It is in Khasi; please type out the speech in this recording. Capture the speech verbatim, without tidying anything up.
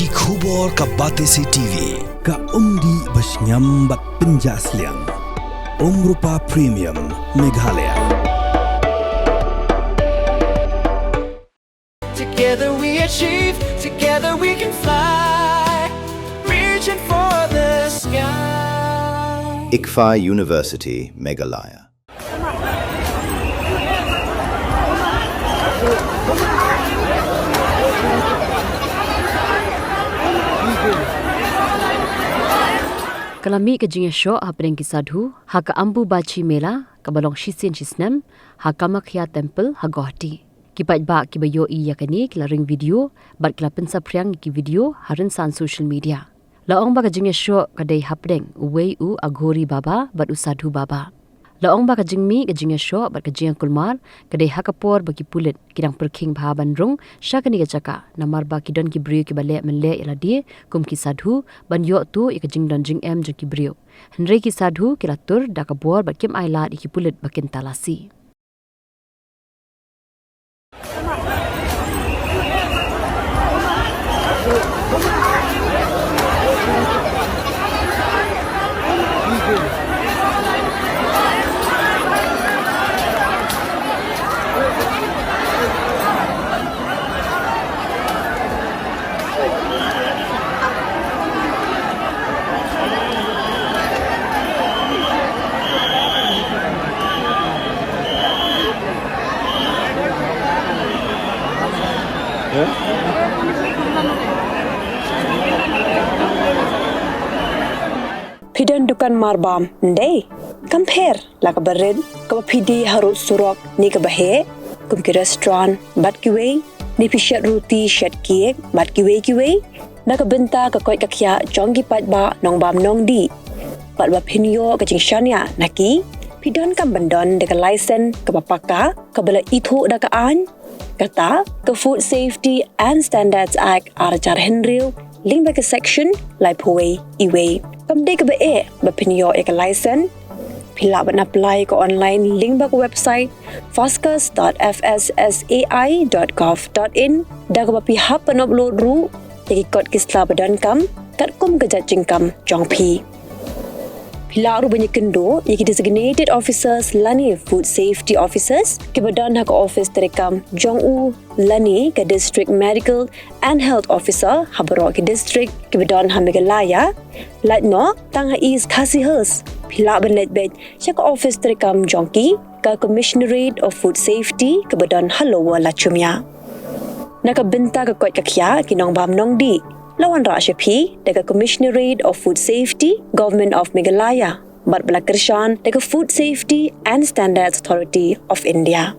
Ki khubor ka Batesi T V. Ka umdih ba shngiam bad pynjah sliang. Umrupa Premium Meghalaya. Together we achieve, together we can fly. Reaching for the sky. ICFAI University, Meghalaya. Ka la mih ka jingïashoh hapdeng ki sadhu ha ka Ambubachi Mela kaba long shisien shisnem ha Kamakhya Temple ha Guwahati. Ki paidbah kiba ïohi ïa kane ki la ring video bad ki la pynsaphriang ïa ki video ha rynsan social media. La ong ba ka jingïashoh ka dei hapdeng uwei u Aghori Baba bad u Sadhu Baba. La ong ba ka jingmih ka jingïashoh bad ka jingïakulmar ka dei ha ka por ba ki pulit ki dang pyrkhing bha ban rung sha kane ka jaka namar ba ki don ki briew kiba leh mynleh ïa lade kum ki sadhu ban ïoh tuh ïa ka jingdon jingem jong ki briew. Hynrei ki sadhu ki la tur da ka bor bad kim ailad ïa ki pulit ba kin talasi. Phi don dukan marbam, ym dei? Kam pher la kaba rit, kaba phi die harud surok ne kaba heh, kum ki restaurant bad kiwei, ne phi shet ruti, shet cake bad kiwei kiwei. Na ka bynta ka koit ka khiah jong ki paidbah nongbam nongdih bad ba phin ïoh ka jingshaniah na ki, phi donkam ban don da ka license kaba paka kaba la ithuh da ka aiñ, kata ka Food Safety and Standards Act ar hajar hynriew lyngba ka section laiphew wei. Kam dei kaba eh ba phin ïoh ïa ka license. Phi lah ban apply ka online lyngba ka website foscus dot F S S A I dot gov dot in da kaba phi hap ban upload ruh ïa ki kot ki sla ba donkam katkum ka jait jingkam jong phi. Phi lah ruh ban ïakynduh ïa ki designated officers lane food safety officers kiba don ha ka office treikam jong u lane ka district medical and health officer ha baroh ki district kiba don ha Meghalaya. Lait noh tang ha East Khasi Hills, phi lah ban leit beit sha ka office treikam jong ki, ka Commissionerate of Food Safety kaba don ha Lower Lachumia. Na ka bynta ka koit ka khiah ki nongbam nongdih, la wanrah sha phi da ka Commissionerate of Food Safety, Government of Meghalaya, bad ba la kyrshan da ka Food Safety and Standards Authority of India.